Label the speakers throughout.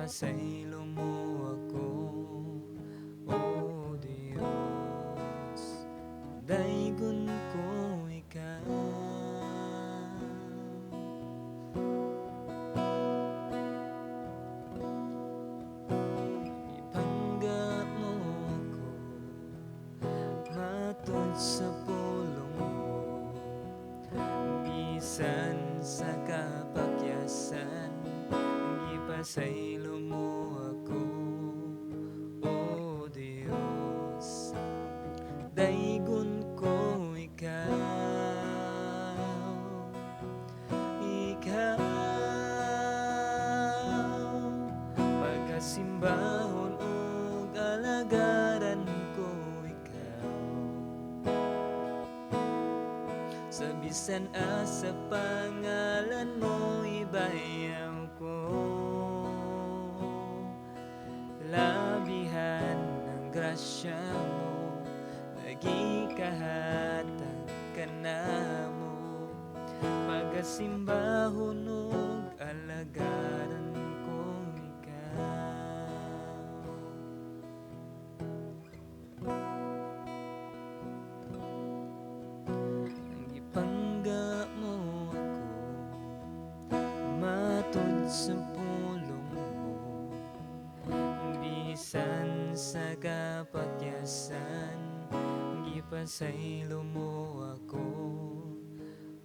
Speaker 1: Gipasaylo mo ako, O Diyos, daygon ko ikaw. Gipangga mo ako matud sa pulong mo, bisan sa kapakyasan, gipasaylo mo ako, O Diyos, daygon ko ikaw. Ikaw pagkasimbahon ug alagaran ko ikaw, sa bisan asa pangalan mo ibayaw ko. Labihan ng grasya mo, nagikahatag ka na mo, pagkasimbahon ug alagaran ko ikaw. Gipangga mo ako matud sa pulong mo, bisan sa kapakyasan, gipasaylo mo ako,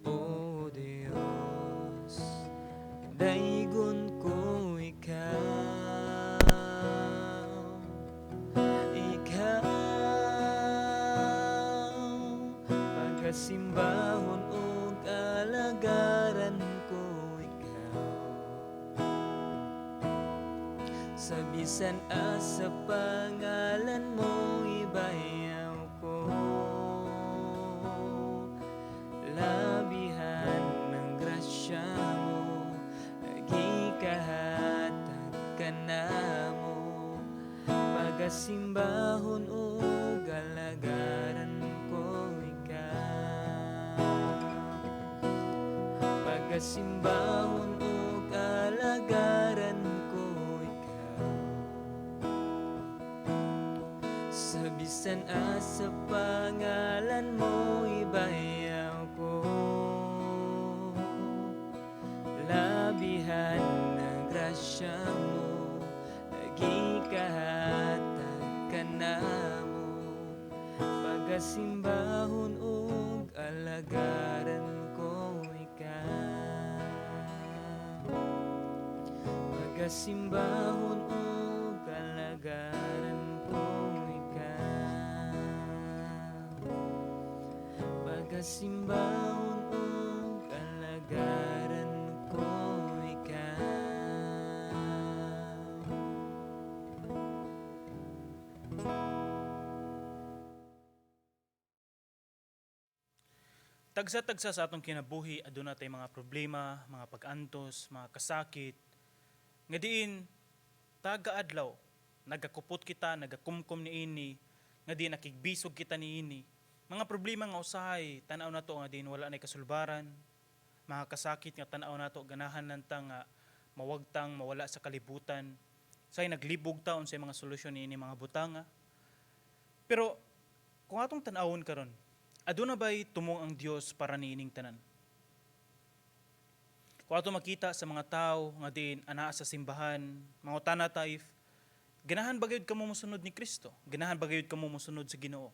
Speaker 1: O Diyos, daygon ko ikaw. Ikaw pagkasimbahon ug alagaran ko ikaw, sa bisan asa pangalan mo ibayaw ko. Labihan ng grasya mo, nagikahatag ka na mo, pagkasimbahon ug alagaran ko ikaw. Pagkasimbahon ug alagaran ko ikaw, sa bisan asa pangalan mo ibayaw ko. Labihan ng grasya mo, nagikahatag ka na mo, pagkasimbahon ug alagaran ko ikaw. Pagkasimbahon ug alagaran ko ikaw. Pagkasimbahon ug alagaran ko ikaw.
Speaker 2: Tagsa-tagsa sa atong kinabuhi, aduna tay mga problema, mga pag-antos, mga kasakit. Nga diin, taga-adlaw, nagakupot kita, nagakumkum niini, nga diin nakigbisog kita niini. Mga problema nga usahay, tan-aw nato nga diin wala nay kasulbaran, mga kasakit nga tan-aw nato ganahan nanta nga mawagtang mawala sa kalibutan. Say naglibog ta unsay mga solusyon niini mga butanga. Pero kung atong tan-awon karon, aduna ba'y tumong ang Dios para niining tanan? Kung ato makita sa mga tao nga diin anaa sa simbahan, mangutana ta if ganahan ba gayud kamo mosunod ni Kristo? Ganahan ba gayud kamo mosunod sa Ginoo?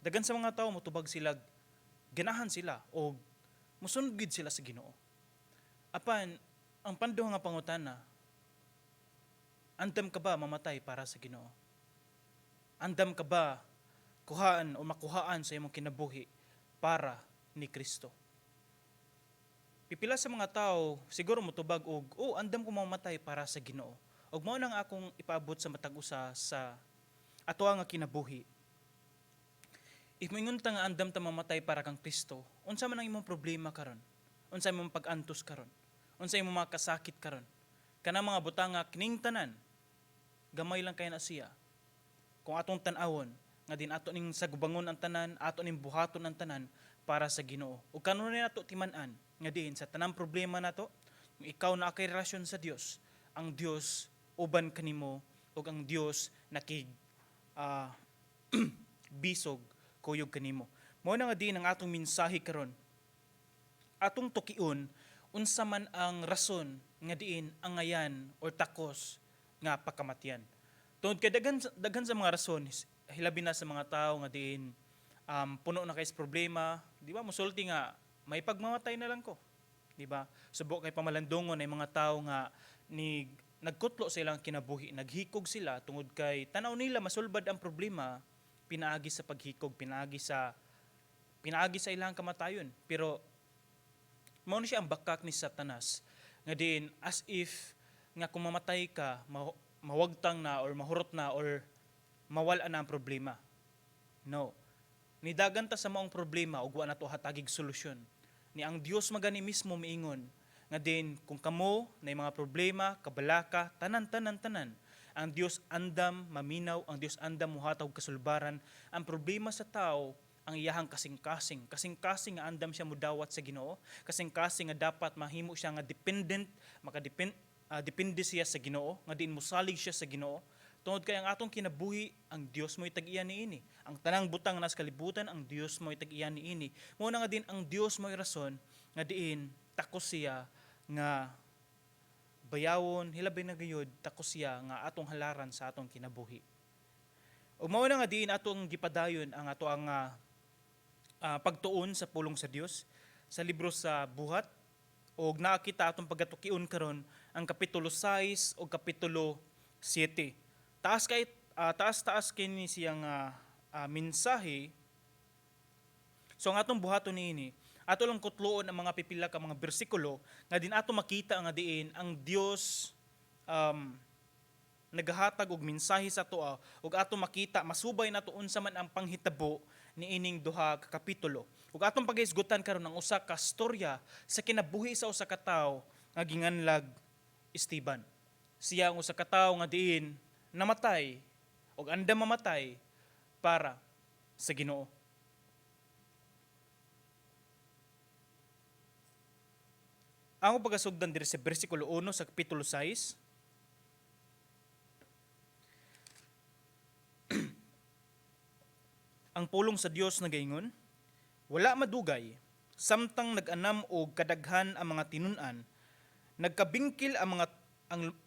Speaker 2: Dagan sa mga tao motubag sila, ganahan sila o mosunod gid sila sa Ginoo. Apan ang panduha nga pangutana, andam ka ba mamatay para sa Ginoo? Andam ka ba kuhaan o makuhaan sa imong kinabuhi para ni Kristo? Pipila sa mga tao siguro motubag og, "Oh, andam ko mamatay para sa Ginoo." Ug mao nang akong ipaabot sa matag usa sa atoa nga kinabuhi. If moingon ta nga andam ta mamatay para kang Kristo, unsa man ang imong problema karon? Unsa imong pag-antos karon? Unsa imong mga kasakit karon? Kana mga butanga kining tanan, gamay lang kay na siya. Kung atong tan-awon nga din ato ning sagubangon ang tanan, ato ning buhaton ang tanan para sa Ginoo. Ug kanunay nato timan-an nga diin sa tanang problema nato, kung ikaw naa kay relasyon sa Dios, ang Dios uban kanimo ug ang Dios nakig bisog kuyog kanimo. Mao na nga din ang atong mensahe karon. Atong tukion unsa man ang rason nga diin angayan or takos nga pakamatyan. Tungod kay daghan daghan sa mga rason, hilabi na sa mga tao nga diin puno na kay sa problema, di ba? Musulti nga may pagmamatay na lang ko. Di ba? Subo kay pamalandungon ay mga tao nga ni nagkutlo sa ilang kinabuhi, naghikog sila tungod kay tanaw nila masulbad ang problema pinaagi sa paghikog, pinaagi sa ilang kamatayon. Pero mao ni siya ang bakak ni Satanas nga diin as if nga kung mamatay ka, mawagtang na or mahurot na or mawala na ang problema. No. Nidagan ta sa maong problema ug wa na to hatagig solusyon. Ni ang Dios magani mismo miingon nga din kung kamo na mga problema, kabalaka, tanan, tanan, tanan, ang Dios andam maminaw, ang Dios andam muhatag og kasulbaran. Ang problema sa tao, ang iyahang kasing-kasing. Kasing-kasing nga andam siya mudawat sa Ginoo, kasing-kasing nga dapat mahimo siya nga dependent, makadepend depende siya sa Ginoo, nga diin mosalig siya sa Ginoo. Tungod kay ang atong kinabuhi, ang Dios mo'y tag-iya niini. Ang tanang butang na sa kalibutan, ang Dios mo'y tag-iya niini. Mao na nga din ang Dios mo'y rason nga diin takos siya nga bayawon, hilabi na gayud takos siya nga atong halaran sa atong kinabuhi. Ug mao na nga diin atong gipadayon ang ato ang pagtuon sa pulong sa Dios sa libro sa Buhat, og naa kita atong pagatukion karon ang kapitulo 6 o kapitulo 7. Taas kay taas taas kini siyang mensahe. So ang atong buhaton niini, ato lang kutloon ang mga pipila ka mga bersikulo nga din ato makita nga diin ang Dios nagahatag og mensahe sa atoa, ug ato makita, masubay nato unsa man ang panghitabo niining duha ka kapitulo. Ug atong pagahisgutan karon ang usa ka storya sa kinabuhi sa usa ka tawo nga ginganlag Esteban. Siya ang usa ka tawo nga diin namatay ug andam mamatay para sa Ginoo. Ang pagasugdan diri sa bersikulo 1 sa kapitulo 6. Ang pulong sa Dios nagaingon, "Wala madugay, samtang nag-anam og kadaghan ang mga tinun-an, nagkabingkil ang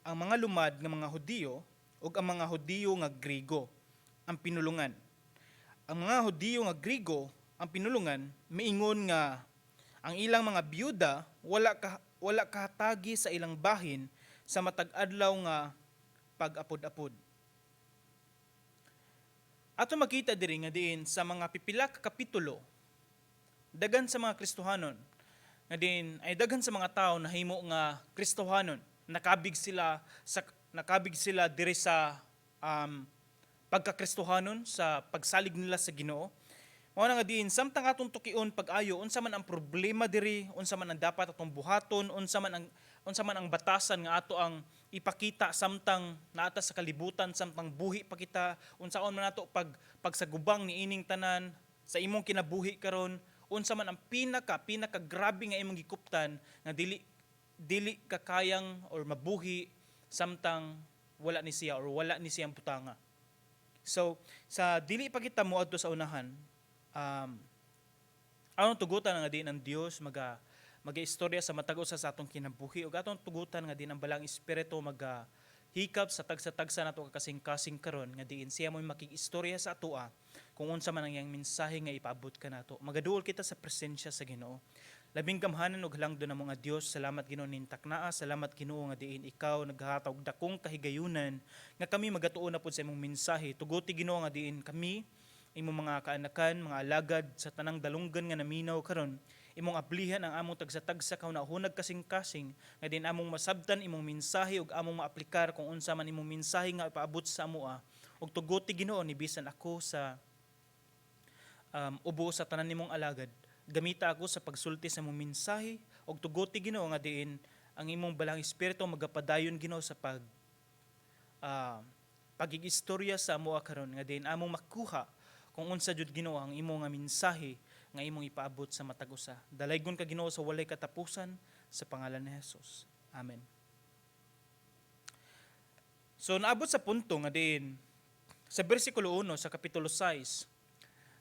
Speaker 2: mga lumad nga mga Hudiyo ug ang mga Hudiyo nga Grigo ang pinulungan. Ang mga Hudiyo nga Grigo ang pinulungan miingon nga ang ilang mga byuda wala kahatagi sa ilang bahin sa matag adlaw nga pag-apod-apod." Ato makita diri nga diin sa mga pipila ka kapitulo, daghan sa mga Kristohanon nga diin ay daghan sa mga tao nahimo nga Kristohanon, nakabig sila diri sa pagkakristohanon, sa pagsalig nila sa Ginoo. Mao na nga diin samtang atong tukion pag-ayo unsa man ang problema diri, unsa man ang dapat atong buhaton, unsa man ang batasan nga ato ang ipakita samtang naata sa kalibutan, samtang buhi pa kita, unsaon man nato pagsagubang niining tanan sa imong kinabuhi karon, unsa man ang pinaka pinaka grabe nga imong gikuptan nga dili dili ka kayang or mabuhi samtang wala ni siya or wala ni siyang putanga. So sa dili pa kita moadto sa unahan, anong tugutan nga din ang Dios maga istorya sa matag usa sa atong kinabuhi, ug atong tugutan nga din ang Balaang Espiritu maga hikap sa tagsa-tagsa nato kasing-kasing karon nga diin siya mo'y makig-istorya sa atoa kung unsa man ang iyang mensahe nga ipaabot kanato. Magaduol kita sa presensya sa Ginoo. Labing gamhanan ug halangdon nga Dios, salamat, Ginoo, ning taknaa, salamat, Ginoo, nga diin ikaw naghatag og dakong kahigayunan nga kami magatuon na pud sa imong mensahe. Tuguti, Ginoo, nga diin kami, imong mga kaanakan, mga alagad sa tanang dalunggan nga naminaw karon, imong ablihan ang among tagsa-tagsa kahuna-hunag, kasing-kasing nga din among masabtan imong mensahe ug among maaplikar kung unsa man imong mensahe nga ipaabot sa amoa. Ug tuguti, Ginoo, ni bisan ako sa ubo sa tanan nimong alagad, gamita ako sa pagsulti sa imong mensahe, ug tuguti, Ginoo, nga diin ang imong Balaang Espiritu magapadayon, Ginoo, sa pagigistorya sa amoa karon nga diin among makuha kung unsa jud, Ginoo, ang imong nga mensahe nga imong ipaabot sa matag usa. Dalaygon ka, Ginoo, sa walay katapusan, sa pangalan ni Jesus. Amen. So naabot sa punto nga diin sa bersikulo 1 sa kapitulo 6,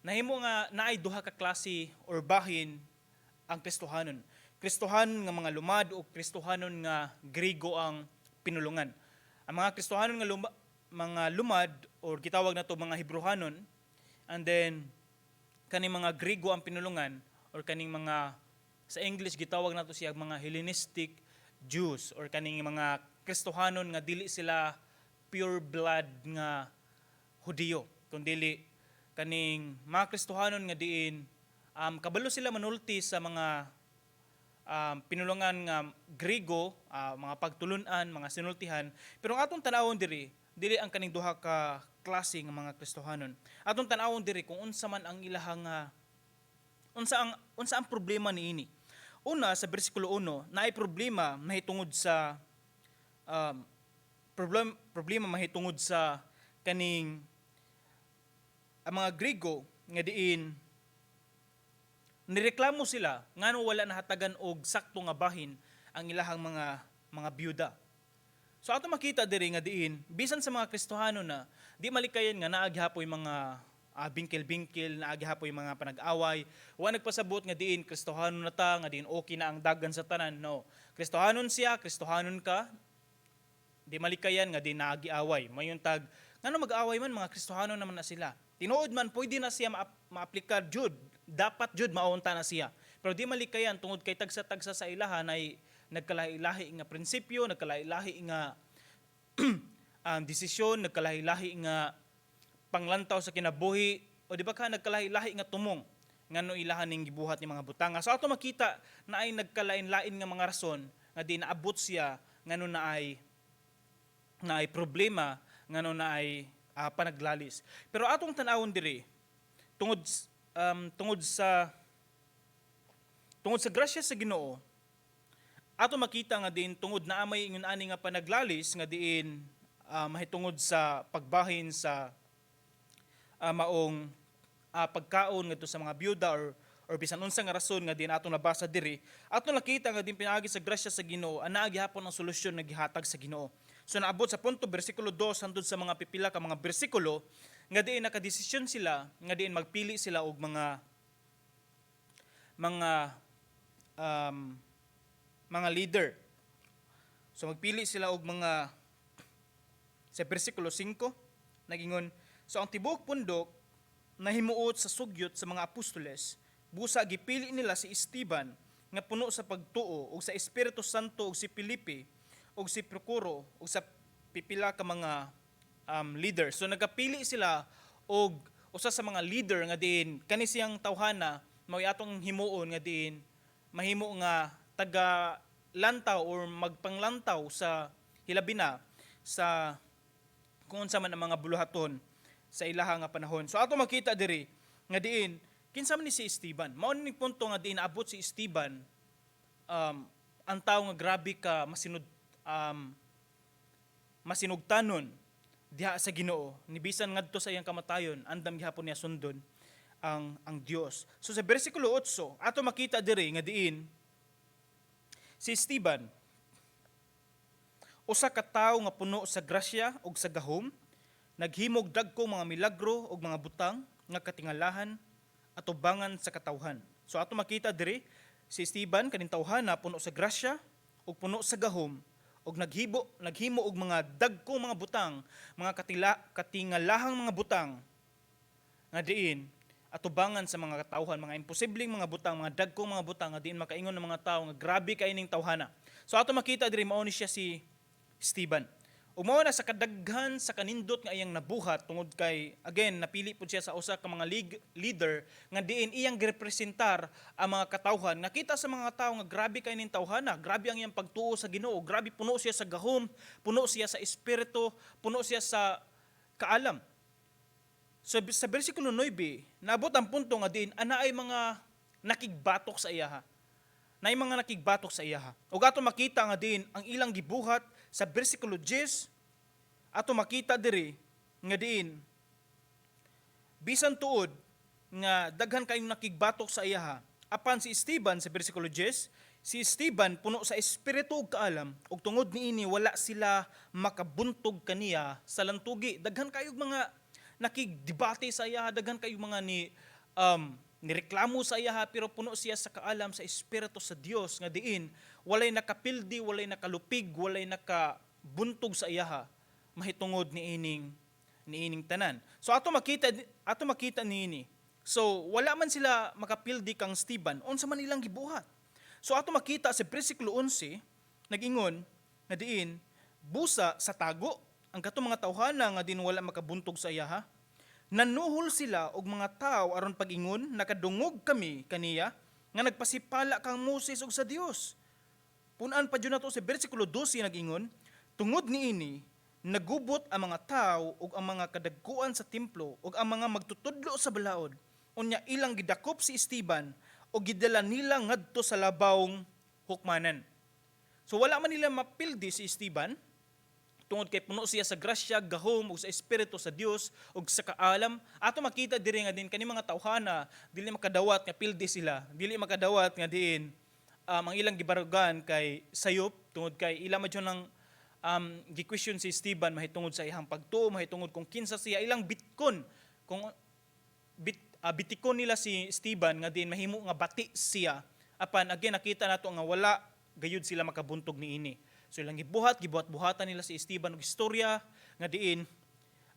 Speaker 2: nahimo nga naay duha ka klase or bahin ang Kristohanon. Kristohanon nga mga lumad o Kristohanon nga Griego ang pinulungan. Ang mga Kristohanon nga mga lumad or gitawag nato mga Hebrehanon, and then kaning mga Griego ang pinulungan or kaning mga sa English gitawag nato siya mga Hellenistic Jews or kaning mga Kristohanon nga dili sila pure blood nga Hudiyo, kundili kaning mga Kristohanon nga diin kabalo sila manulti sa mga pinulungan nga Griego, mga pagtulunan, mga sinultihan. Pero ang atong tan-awon diri, dili ang kaning duha ka klase nga mga Kristohanon. Atong tan-awon diri kung unsa man ang ilahang unsa ang problema niini. Una, sa bersikulo 1, naay problema mahitungod sa problema mahitungod sa kaning ang mga Griego nga diin nireklamo sila ngano wala nahatagan og sakto nga bahin ang ilahang mga byuda. So ato makita diri nga diin bisan sa mga Kristohano na di malikayan nga naa gihapoy mga bingkil-bingkil, naa gihapoy mga panag-away. Wa nagpasabot nga diin Kristohano na ta, nga diin okay na ang dagan sa tanan. No. Kristohanon siya, Kristohanon ka, di malikayan nga di naagiaway. Mayon tag ngano mag-away man, mga Kristohano naman na sila. Tinuod man, pwede na siya maaplikar jud. Dapat jud maunta na siya. Pero di malikayan tungod kay tagsa-tagsa sa ilahan ay nagkalahi-lahi nga prinsipyo, nagkalahi-lahi nga desisyon, nagkalahi-lahi nga panglantaw sa kinabuhi, o di ba ka nagkalahi-lahi nga tumong ngano ilahan ning gibuhat ni mga butanga. So ato makita na ay nagkalain-lain nga mga rason nga di naabot siya ngano na ay problema, ngano na ay panaglalis. Pero atong tan-awon diri tungod sa grasya sa Ginoo, ato makita nga diin tungod na may ingon ani nga panaglalis nga diin mahitungod sa pagbahin sa maong pagkaon ngadto sa mga byuda or bisan unsa nga rason nga diin atong nabasa diri, ato nakita nga din pinaagi sa grasya sa Ginoo, ana gihapon ang solusyon nga gihatag sa Ginoo. So naabot sa punto, bersikulo 2 hangtod sa mga pipila ka mga bersikulo, nga diin nakadesisyon sila nga diin magpili sila og mga leader. So magpili sila og mga, sa bersikulo 5 nagingon, "So ang tibuok pundok nahimuot sa sugyot sa mga apostoles, busa gipili nila si Esteban nga puno sa pagtuo ug sa Espiritu Santo, ug si Felipe ug si Procoro ug sa pipila ka mga leader." So nagapili sila og usa sa mga leader nga diin kani siyang tawhana mao atong himuon nga diin mahimo nga taga lantaw or magpanglantaw sa hilabi na sa kung unsa man ang mga buluhaton sa ilaha nga panahon. So ato makita diri nga diin kinsa man ni si Esteban. Mao ni punto nga diin naabot si Esteban, ang tawo nga grabe ka masinugtanon diha sa Ginoo, ni bisan ngadto sa iyang kamatayon, andam gihapon niya sundon ang Dios. So sa bersikulo 8, ato makita diri nga diin si Esteban, usa ka tawo nga puno sa grasya ug sa gahom, naghimog dagko mga milagro ug mga butang nga katingalahan atubangan sa katawhan. So ato makita diri si Esteban, kaning tawhana puno sa grasya ug puno sa gahom ug naghimo og mga dagko mga butang, mga katingalahang mga butang nga diin atubangan sa mga katawhan, mga imposibleng mga butang, mga dagkong mga butang nga diin makaingon ng mga tawo nga grabe kay ning tawhana. So ato makita diri, mao ni siya si Esteban. Ug mao na sa kadaghan sa kanindot nga iyang nabuhat, tungod kay again napili pud siya sa usa ka mga leader nga diin iyang girepresentar ang mga katawhan. Nakita sa mga tawo nga grabe kay ning tawhana, grabe ang iyang pagtuo sa Ginoo, grabe, puno siya sa gahom, puno siya sa espiritu, puno siya sa kaalam. So sa bersikulo 9, naabot ang punto nga diin ana ay mga nakigbatok sa iyaha. Naay mga nakigbatok sa iyaha. Ug ato makita nga diin ang ilang gibuhat sa bersikulo 10, ato makita diri nga diin bisan tuod nga daghan kayong nakigbatok sa iyaha, apan si Esteban, sa bersikulo 10, Si Esteban puno sa espiritu ug kaalam, ug tungod niini wala sila makabuntog kaniya sa lantugi. Daghan kayog mga nakigdebate sa iya, daghan kayog mga ni nireklamo sa iya, pero puno siya sa kaalam, sa espiritu sa Dios, nga diin walay nakapildi, walay nakalupig, walay nakabuntog sa iyaha mahitungod niining tanan. So ato makita niini. So wala man sila makapildi kang Esteban, unsa man ilang gibuhat? So ato makita sa bersikulo 11, nag-ingon nga diin busa sa tago ang katong mga tawhana nga din wala makabuntog sa iyaha. Nanuhol sila og mga tao aron pag-ingon, "Nakadungog kami kaniya nga nagpasipala kang Moses ug sa Dios." Punan pa jud nato sa bersikulo 12, nag-ingon, "Tungod niini nagubot ang mga tao ug ang mga kadagkuan sa templo ug ang mga magtutudlo sa balaod. Unya ilang gidakop si Esteban ug gidala nila ngadto sa labawng hukmanan." So wala man nila mapildi si Esteban tungod kay puno siya sa grasya, gahom ug sa espiritu sa Dios ug sa kaalam. Ato makita diri nga din kani mga tawhana dili makadawat nga pildi sila, dili makadawat nga diin ang ilang gibarugan kay sayop, tungod kay ila man jud ng gi-question si Esteban mahitungod sa iyang pagtuo, mahitungod kung kinsa siya. Ilang bitkon kung bitikon nila si Esteban nga diin mahimo nga bati siya. Apan again, nakita nato nga wala gayud sila makabuntog niini. So ilang gibuhat, gibuhat-buhatan nila si Esteban og istorya nga diin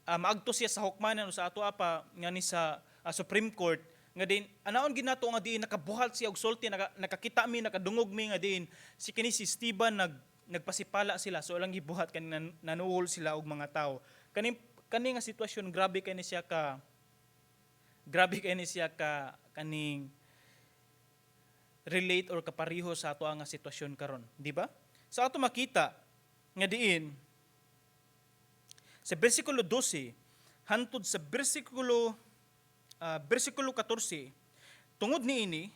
Speaker 2: maagto siya sa hukmanan o sa ato apa nga ni sa Supreme Court, nga diin anaon ginato nga diin nakabuhat siya og sulti, nakakita mi, nakadungog mi nga diin si kini si Esteban nagpasipala sila. So ilang gibuhat kani nanuhol sila og mga tao. Kani nga sitwasyon, grabe kay ni siya ka kaning relate or kapariho sa ato nga sitwasyon karon, di ba? Sa ato makita nga diin sa bersikulo 12 hantod sa bersikulo 14, tungod niini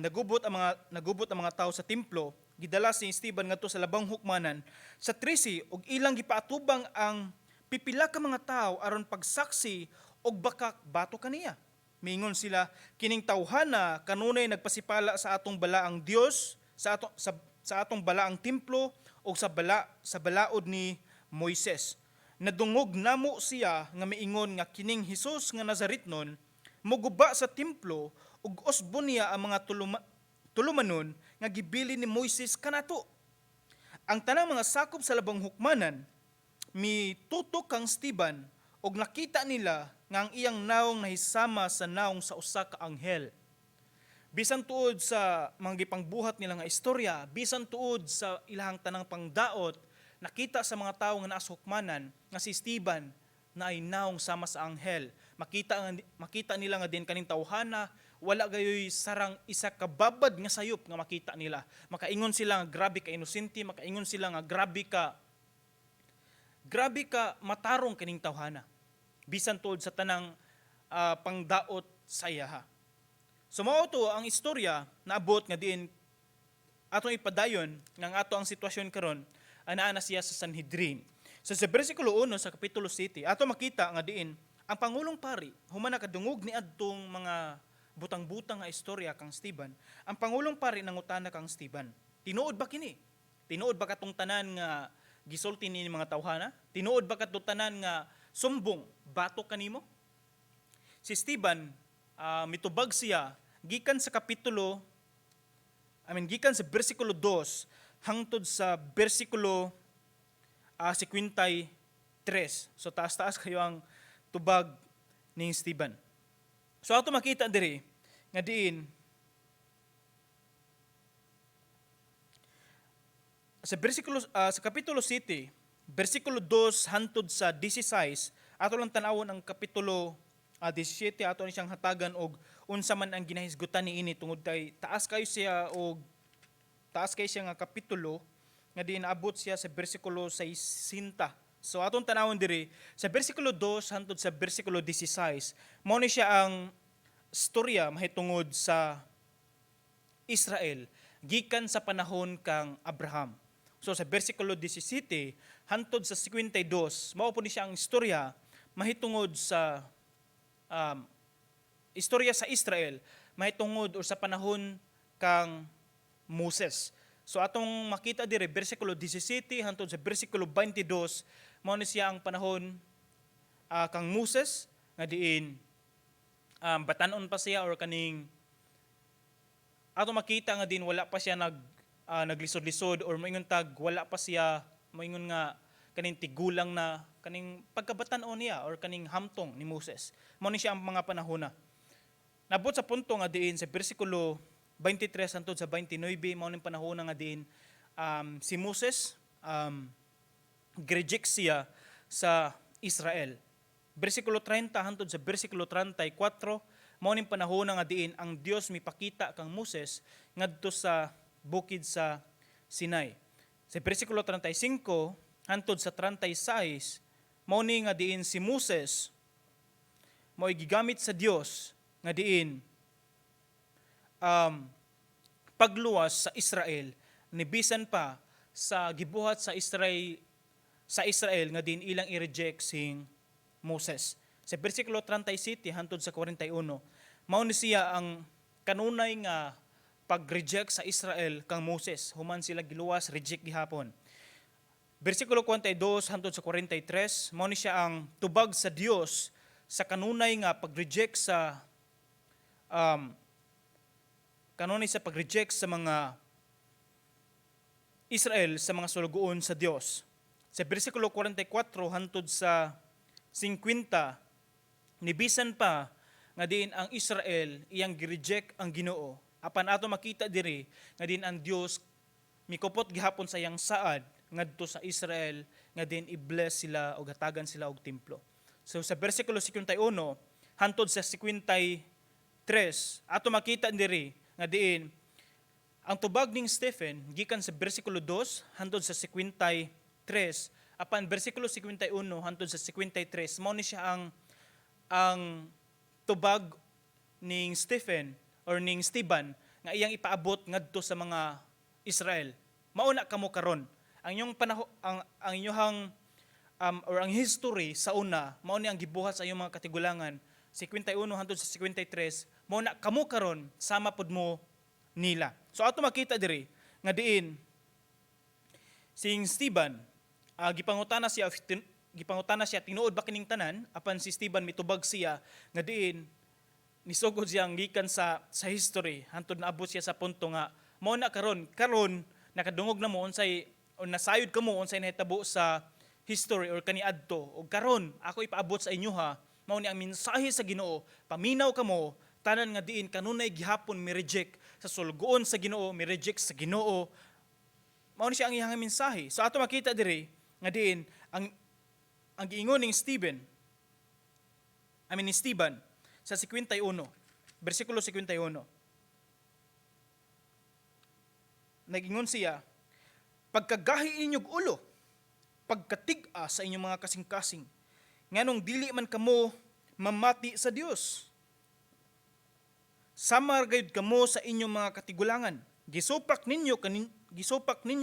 Speaker 2: nagubot ang mga tao sa templo, gidala si Esteban ngadto sa labang hukmanan. Sa 13, ug ilang gipaatubang ang pipila ka mga tao aron pagsaksi og bakak bato kaniya. Miingon sila, "Kining tawhana kanunay nagpasipala sa atong balaang Dios, sa atong balaang templo ug sa balaod ni Moises. Nadungog namo siya nga miingon nga kining Hesus nga Nazaretnon muguba sa templo ug usbon niya ang mga tulumanon nga gibili ni Moises kanato." Ang tanang mga sakop sa labang hukmanan mitutok kang Esteban ug nakita nila nga ang iyang nawong nahisama sa nawong sa usa ka anghel. Bisan tuod sa mga gipangbuhat nila nga istorya, bisan tuod sa ilahang tanang pangdaot, nakita sa mga tawo nga naa sa hukmanan nga si Esteban na ay nawong sama sa anghel. Makita nila nga din kaning tawhana wala gayoy sarang isa ka babad nga sayop nga makita nila. Makaingon sila nga grabe ka inosente, makaingon sila nga grabe ka matarong kining tawhana, bisan tuod sa tanang pangdaot sa iyaha. So mao to ang istorya naabot nga diin atong ipadayon nga ang ato ang sitwasyon karon anaa na siya sa Sanhedrin. So sa bersikulo 1 sa kapitulo 7, ato makita nga diin ang pangulong pari, human nakadungog ni adtong mga butang-butang nga istorya kang Esteban, ang pangulong pari nangutana kang Esteban, "Tinuod ba kini? Tinuod ba katong tanan nga gisulti ni mga tawhana? Tinuod ba katong tanan nga sumbong batok kanimo?" Si Esteban, mitubag siya gikan sa kapitulo, I mean, gikan sa bersikulo 2 hangtod sa bersikulo 53. So taas-taas kayo ang tubag ni Esteban. So ato makita diri nga diin sa bersikulo sa kapitulo 7 bersikulo 2 hantod sa 16. Ato lang tan-awon ang kapitulo 17, ato ni siyang hatagan og unsa man ang ginahisgutan niini, tungod kay taas kay siya nga kapitulo nga diin naabot siya sa bersikulo 60. So atong tanawon diri sa bersikulo 2 hantod sa bersikulo 16, mao ni siya ang storya mahitungod sa Israel gikan sa panahon kang Abraham. So sa bersikulo 17 hantod sa 52, mao po ni siya ang istorya mahitungod sa istorya sa Israel mahitungod o sa panahon kang Moses. So atong makita diri, bersikulo 17 hangtod sa bersikulo 22, mao ni siya ang panahon kang Moses nga diin batanon pa siya or kaning ato makita nga din wala pa siya naglisod-lisod or moingon tag wala pa siya moingon nga kaning tigulang na, kaning pagkabatan-on niya or kaning hamtong ni Moses. Mao ni siya ang mga panahon na. Nabot sa punto nga diin sa bersikulo 23 hangtod sa 29, mao ning panahon nga diin si Moses reject siya sa Israel. Bersikulo 30 hangtod sa bersikulo 34, mao ning panahon nga diin ang Dios mipakita kang Moses ngadto sa bukid sa Sinai. Sa bersikulo 35 hangtod sa 36, mao ni nga diin si Moses mo'y gigamit sa Dios nga diin pagluwas sa Israel ni bisan pa sa gibuhat sa Israel nga diin ilang i-reject sing Moses. Sa bersikulo 37 hangtod sa 41, mao ni siya ang kanunay nga pag-reject sa Israel kang Moses. Human sila giluwas, reject gihapon. Bersikulo 42 hangtod sa 43, mao ni siya ang tubag sa Dios sa kanunay nga pag-reject sa kanunay sa pag-reject sa mga Israel sa mga sulugoon sa Dios. Sa bersikulo 44 hangtod sa 50, nibisan pa nga diin ang Israel iyang gi-reject ang Ginoo. Apan ato makita diri nga diin ang Dios mikupot gihapon sa iyang saad ngadto sa Israel nga diin i-bless sila og hatagan sila og templo. So sa bersikulo 51 hantod sa 53, ato makita diri nga diin ang tubag ning Stephen gikan sa bersikulo 2 hantod sa 53, apan bersikulo 51 hantod sa 53, mao ni siya ang tubag ning Stephen or ning Esteban nga iyang ipaabot ngadto sa mga Israel. Mauna kamo karon. Ang inyong panaho, ang inyong or ang history sa una mao ni ang gibuhat sa inyong mga katigulangan, 51 hantod sa 53, mao na kamo karon, sama pud mo nila. So ato makita diri nga diin sing Esteban gipangutana siya, "Tinuod ba kining tanan?" Apan si Esteban mitubag siya nga diin nisugod siya ang gikan sa history hantod naabot siya sa punto nga mao na karon, karon nakadungog na mo unsay o nasayod kamo unsay nahitabo sa history or kaniadto, ug karon ako ipaabot sa inyo ha, mao ni ang mensahe sa Ginoo. Paminaw kamo tanan nga diin kanunay gihapon mi reject sa sulugoon sa Ginoo, mi reject sa Ginoo. Mao ni siya ang iyang mensahe. So ato makita diri nga diin ang giingon ning Stephen, I mean ni Esteban, sa 51, bersikulo 51. Nagingon siya, "Pagkagahi inyong ulo, pagkatig-a sa inyong mga kasing-kasing, nganong dili man kamo mamati sa Dios. Sama gayud kamo sa inyong mga katigulangan. Gisupak ninyo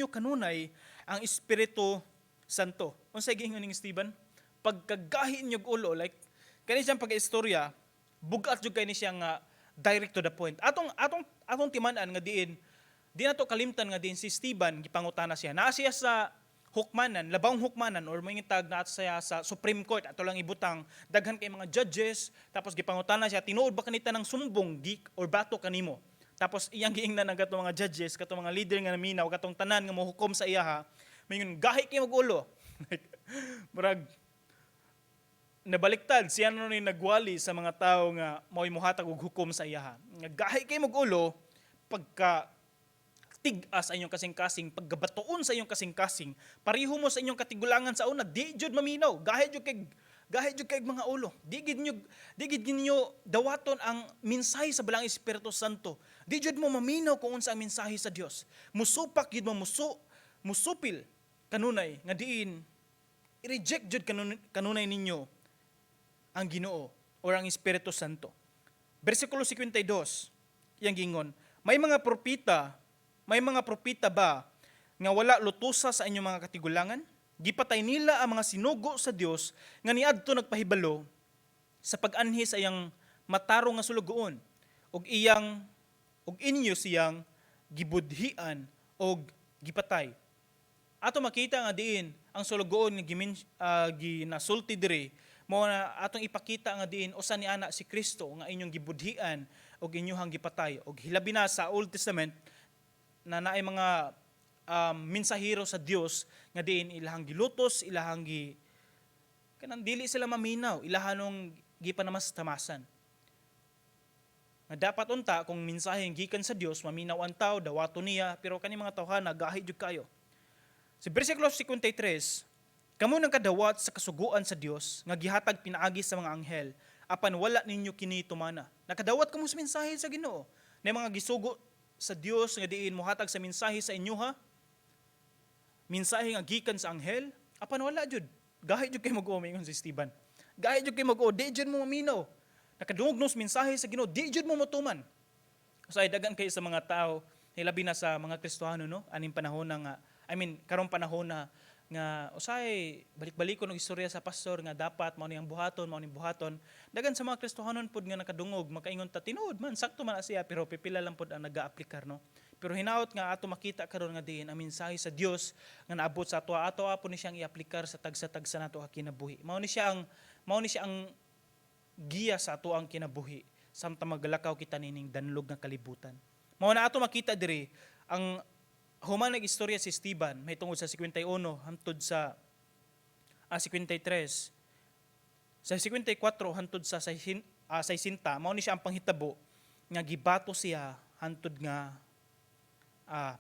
Speaker 2: kanunay ang Espiritu Santo." Unsay giingon ning Esteban? Pagkagahi inyong ulo, like kani siyang pag-istorya, bugat jud kay ni siya nga direct to the point. Atong timan-an nga diin di nato kalimtan nga diin si Esteban gipangutana siya. Naa siya sa hukmanan, labawng hukmanan or moingon tag naa siya sa Supreme Court, ato lang ibutang daghan kay mga judges, tapos gipangutana siya, "Tinuod ba kanita ng sumbong gik or bato kanimo?" Tapos iyang giingnan ang katong mga judges, katong mga leader nga naminaw, katong tanan nga mohukom sa iyaha, mingon, "Gahi kay magulo." Like, murag nabaliktad siya no ni nagwali sa mga tao nga mao'y mohatag og hukom sa iyaha. Nga gahi kay magulo, pagka tig-a sa inyong kasing-kasing, pagkabatuon sa inyong kasing-kasing, pareho mo sa inyong katigulangan sa una, di jud maminaw, gahi jud kay mga ulo. Di gid ninyo dawaton ang mensahe sa Balaang Espiritu Santo. Di jud mo maminaw kung unsa ang mensahe sa Dios. Musupak gid mo, musupil kanunay nga diin i-reject jud kanunay ninyo ang Ginoo or ang Espiritu Santo. Bersikulo 52, iyang gingon, "May mga propeta ba nga wala lutusa sa inyong mga katigulangan? Gipatay nila ang mga sinugo sa Dios nga niadto nagpahibalo sa pag-anhi sa iyang matarong nga sulugoon ug iyang ug inyo siyang gibudhian og gipatay. Ato makita nga diin ang sulugoon nga ginasulti diri mao na atong ipakita nga diin usa ni ana si Kristo nga inyong gibudhian og inyuhang gipatay. Og hilabi na sa Old Testament na naay mga mensahero sa Dios nga diin ilahang gilutos, ilahang gi kanang dili sila maminaw, ilahan nung gipanamastamasan. Nga dapat unta kung mensahe gikan sa Dios, maminaw ang tao, dawato niya, pero kani mga tawhana gahi jud kayo. Sa versikulo 53, "Kamo nang kadawat sa kasuguan sa Dios nga gihatag pinaagi sa mga anghel, apan wala ninyo kini tumana." Nakadawat kamo sa mensahe sa Ginoo. Na mga gisugo sa Dios nga diin mohatag sa mensahe sa inyo ha. Mensahe nga gikan sa anghel, apan wala jud. Gahi jud kay mag-uo, mingon si Esteban. Gahi jud kay mag-uo, di jud mo maminaw. Nakadungog nos mensahe sa Ginoo, di jud mo motuman. So ay dagan kay sa mga tao, hilabi na sa mga Kristohano, no, aning panahon na nga, I mean, karong panahon na nga usay balik-balikon og istorya sa pastor nga dapat mao ni ang buhaton, mao ni buhaton. Dagan sa mga Kristohanon pod nga nakadungog, makaingon ta, "Tinuod man, sakto man na siya," pero pipila lang pod ang nag-aaplikar, no. Pero hinaot nga ato makita karon nga diin ang mensahe sa Dios nga naabot sa ato, ato po ni siyang iaplikar sa tagsa-tagsa nato ka kinabuhi. Mao ni siya ang giya sa ato ang kinabuhi samtang magalakaw kita nining danlog nga kalibutan. Mao na ato makita diri ang human nag-istorya si Esteban may tungod sa 51 hangtod sa 53, sa 54 hangtod sa 60, mao ni siya ang panghitabo nga gibato siya hantod nga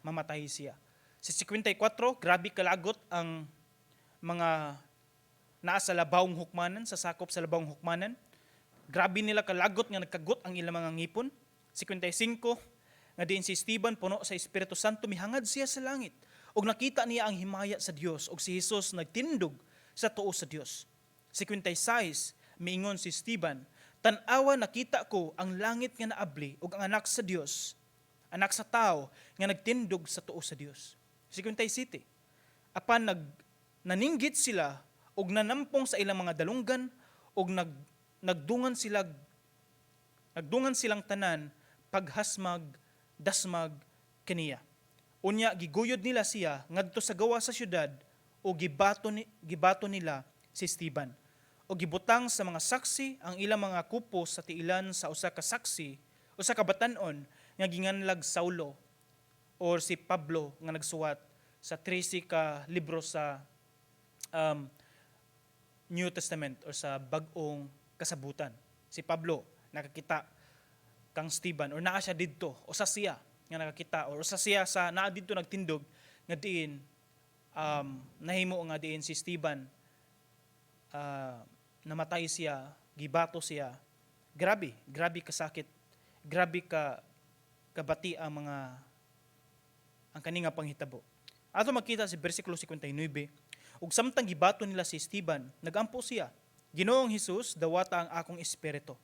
Speaker 2: mamatay siya. Sa 54, grabe kalagot ang mga naa sa labawng hukmanan, sa sakop sa labawng hukmanan. Grabe nila kalagot nga nagkagot ang ilang mga ngipon. 55, nga diin si Esteban puno sa Espiritu Santo, mihangad siya sa langit. Og nakita niya ang himaya sa Dios og si Jesus nagtindog sa tuo sa Dios. 56, miingon si Esteban, "Tan-awa, nakita ko ang langit nga naabli ug ang anak sa Dios, anak sa tao nga nagtindog sa tuo sa Dios." 57, apan naningit sila ug nanampong sa ilang mga dalunggan ug nagdungan silang tanan paghasmag dasmag kaniya. Unya giguyod nila siya ngadto sa gawa sa syudad o gibato nila si Esteban. O gibutang sa mga saksi ang ilang mga kupo sa tiilan sa usa ka saksi, usa ka batan-on nga ginganlag Saulo or si Pablo nga nagsuwat sa 13 ka libro sa New Testament or sa Bag-ong Kasabutan. Si Pablo nakakita kang Esteban or naa siya didto, usa siya nga nakakita or usa siya sa naa didto nagtindog nga diin nahimo nga diin si Esteban namatay siya, gibato siya. Grabe, grabe kasakit, grabe ka kabati ang kani nga panghitabo. Ato makita si versikulo 59, "Ug samtang gibato nila si Esteban, nagampo siya, 'Ginoong Hesus, dawata ang akong espiritu.'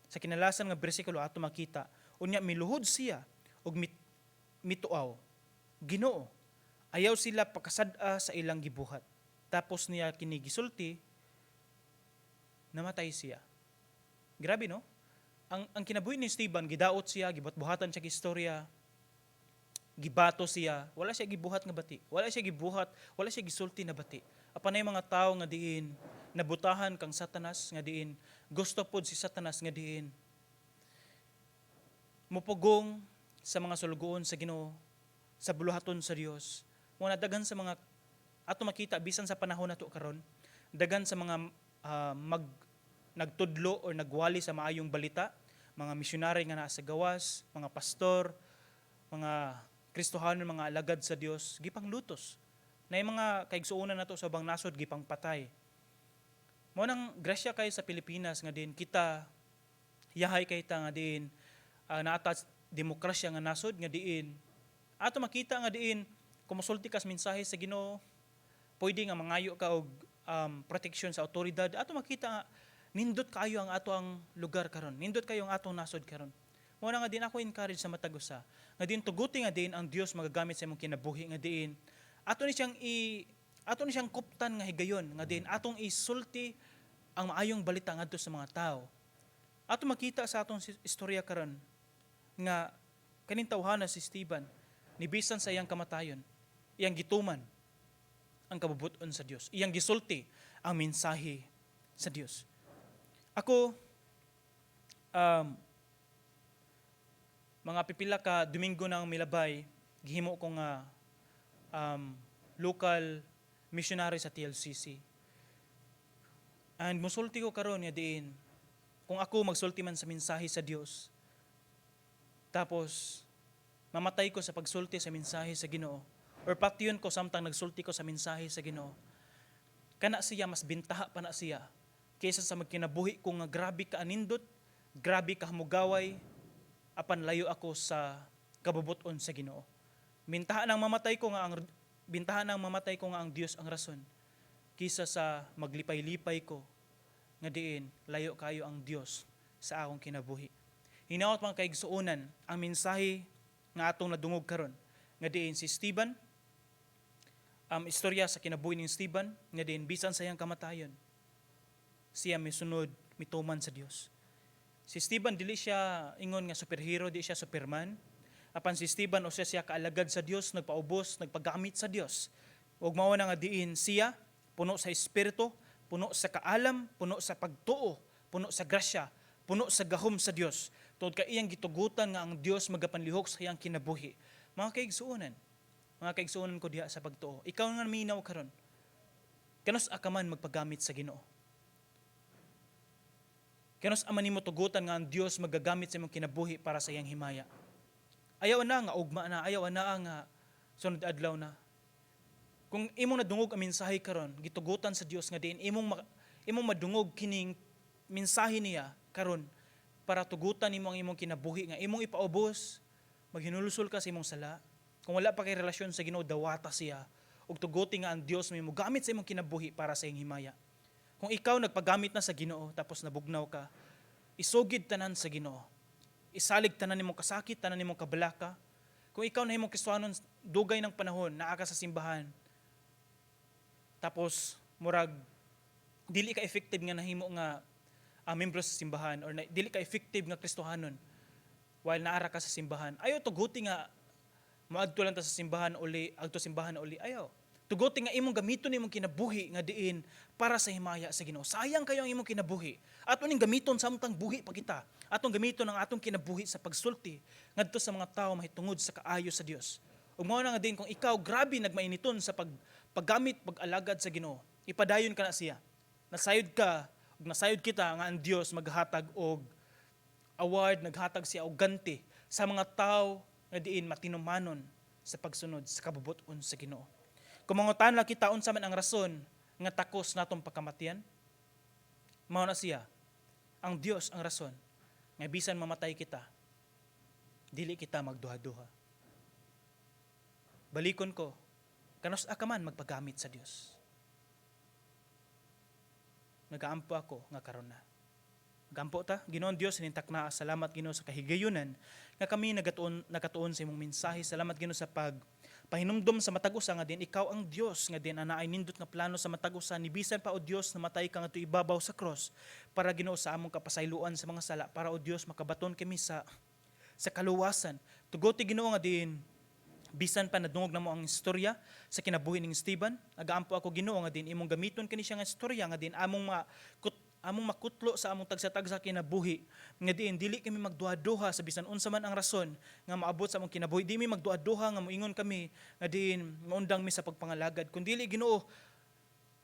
Speaker 2: Sa kinalasan nga bersikulo ato makita, unya miluhod siya ug mituaw, 'Ginoo, ayaw sila pakasad-a sa ilang gibuhat.' Tapos niya kini gisulti, namatay siya." Grabe, no? Ang kinabuhi ni Esteban, gidaot siya, gibuhat-buhatan siya istorya, gibato siya, wala siya gibuhat nga bati. Wala siya gibuhat, wala siya gisulti na bati. Apan nay mga tao nga diin nabutahan kang Satanas, nga diin gusto pod si Satanas nga diin mupugong sa mga sulugoon sa Ginoo, sa buluhaton sa Dios. Mo na dagan sa mga ato makita bisan sa panahon nato karon, dagan sa mga nagtudlo or nagwali sa maayong balita, mga misyonary nga naa sa gawas, mga pastor, mga Kristohanon, mga alagad sa Dios, gipanglutos. Na yung mga kaigsuonan nato sa ubang nasod, gipang patay. Mo nang grasya kay sa Pilipinas nga din kita yahay kay ta nga diin naata demokrasya nga nasod nga diin ato makita nga diin kung mosulti kas mensahe sa Ginoo, pwede nga mangayo ka og protection sa otoridad. Ato makita nga nindot kayo ang ato ang lugar karon, nindot kayo ang atong nasod karon. Mo na nga din ako encourage sa matag usa nga din tuguti nga diin ang Dios magagamit sa imong kinabuhi nga diin ato ni siyang kuptan nga higayon nga diin atong isulti ang maayong balita ngadto sa mga tao. Ato makita sa atong istorya karon nga kaning tawhana si Esteban. Ni bisan sa iyang kamatayon, iyang gituman ang kabubuton sa Dios. Iyang gisulti ang mensahe sa Dios. Ako, mga pipila ka Domingo nang milabay, gihimo ko nga local missionary sa TLCC. And musulti ko karon nga diin, kung ako magsulti man sa mensahe sa Dios, tapos mamatay ko sa pagsulti sa mensahe sa Ginoo, or patyon ko samtang nagsulti ko sa mensahe sa Ginoo, kana siya mas bintaha pa na siya kaysa sa magkinabuhi ko nga grabe ka anindot, grabe ka hamugaway, apan layo ako sa kabubuton sa Ginoo. Bintaha nang mamatay ko nga ang Dios ang rason kaysa sa maglipay-lipay ko nga diin layo kayo ang Dios sa akong kinabuhi. Hinaot, mga kaigsuonan, ang mensahe nga atong nadungog karon nga diin si Stephen, istorya sa kinabuhi ni Stephen nga diin bisan sa iyang kamatayon, siya misunod, mituman sa Dios. Si Stephen, dili siya ingon nga superhero, di siya Superman. Apan si Stephen, usa siya kaalagad sa Dios, nagpaubos, nagpagamit sa Dios. Ug mao na nga diin siya puno sa espiritu, puno sa kaalam, puno sa pagtuo, puno sa grasya, puno sa gahom sa Dios. Tungod kay iyang gitugutan nga ang Dios magapanlihok sa iyang kinabuhi. Mga kaigsuonan ko diha sa pagtuo, ikaw nga minaw karon, kanus-a ka man magpagamit sa Ginoo? Kanus-a man nimo tugutan nga ang Dios magagamit sa imong kinabuhi para sa iyang himaya? Ayaw na nga ugma na, ayaw na nga sunod adlaw na. Kung imong nadungog ang mensahe karon, gitugutan sa Dios nga diin imong madungog kining mensahe niya karon para tugutan nimo ang imong kinabuhi nga imong ipaubos, maghinulusol ka sa imong sala. Kung wala pa kay relasyon sa Ginoo, dawata siya ug tuguti nga ang Dios may mogamit sa imong kinabuhi para sa iyang himaya. Kung ikaw nagpagamit na sa Ginoo tapos nabugnaw ka, isugid tanan sa Ginoo. Isalig tanan nimong kasakit, tanan nimong kabalaka. Kung ikaw nahimong Kristohanon dugay ng panahon, naa ka sa simbahan, tapos murag dili ka effective nga nahimo nga membro sa simbahan or na, dili ka effective nga Kristohanon while naara ka sa simbahan. Ayaw tuguti nga moadto lang ta sa simbahan uli, adto simbahan uli. Ayaw. Tuguti nga imong gamiton imong kinabuhi nga diin para sa himaya sa Ginoo. Sayang kayo ang imong kinabuhi. Ato ning gamiton samtang buhi pa kita. Atong gamiton ang atong kinabuhi sa pagsulti ngadto sa mga tawo mahitungod sa kaayo sa Dios. Ug mao na nga din, kung ikaw grabe nagmainiton sa paggamit, pag-alagad sa Ginoo, ipadayon ka na siya. Nasayod ka ug nasayod kita nga ang Dios maghatag og award, naghatag siya og ganti sa mga tao nga diin matinumanon sa pagsunod sa kabubut-on sa Ginoo. Kung mangutan lang kita unsa man ang rason nga takos natong pagkamatian, mao na siya, ang Dios ang rason nga bisan mamatay kita, dili kita magduha-duha. Balikon ko, kanus-a ka man magpagamit sa Dios? Nagaampo ako nga karon na. Gampo ta. Ginoong Dios, sinintak na, salamat, Ginoo, sa kahigayunan nga kami nagatuon sa imong mensahe. Salamat, Ginoo, sa pag pahinumdom sa matag usa nga din ikaw ang Dios nga din anaay nindot nga plano sa matag usa, ni bisan pa, o Dios, namatay ka ngadto ibabaw sa cross para, Ginoo, sa among kapasayloan sa mga sala, para, o Dios, makabaton kami sa kaluwasan. Tuguti, Ginoo, nga din bisan pa nadungog namo ang istorya sa kinabuhi ning Esteban, nagaampo ako, Ginoo, nga din imong gamiton kini siya nga istorya nga din among makutlo sa among tagsa-tagsa kinabuhi nga diin dili kami magduha-duha sa bisan unsa man ang rason nga maabot sa among kinabuhi. Di mi magduha-duha nga moingon kami nga diin maundang mi sa pagpangalagad, kun dili, Ginoo,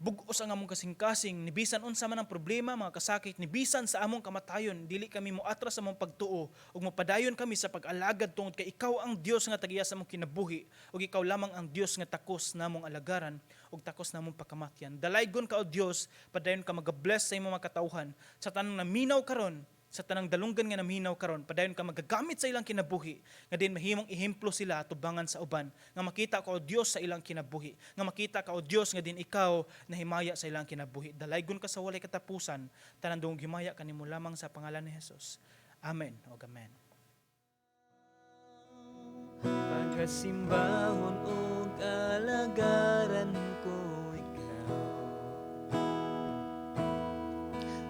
Speaker 2: bug-os ang among kasing-kasing ni bisan unsa man ang problema, mga kasakit, ni bisan sa among kamatayon, dili kami moatras sa among pagtuo ug mopadayon kami sa pag-alagad tungod kay ikaw ang Dios nga tagiya sa among kinabuhi ug ikaw lamang ang Dios nga takos namong alagaran ug takos namong pakamatyan. Dalaygon ka, o Dios. Padayon ka magabless sa imong mga katawhan, sa tanang naminaw karon, sa tanang dalunggan nga naminaw karon. Padayon ka magagamit sa ilang kinabuhi nga din mahimong ehemplo sila tubangan sa uban, nga makita ka, o Dios, sa ilang kinabuhi, nga makita ka, o Dios, nga din ikaw nahimaya sa ilang kinabuhi. Dalaygon ka sa walay katapusan. Tanan dungog, himaya kanimo lamang, sa pangalan ni Jesus. Amen ug amen.
Speaker 1: Pagkasimbahon ug alagaran ko ikaw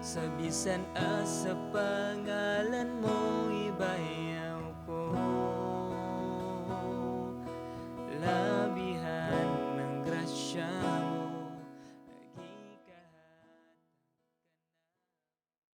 Speaker 1: sa bisan asa, pangalan mo.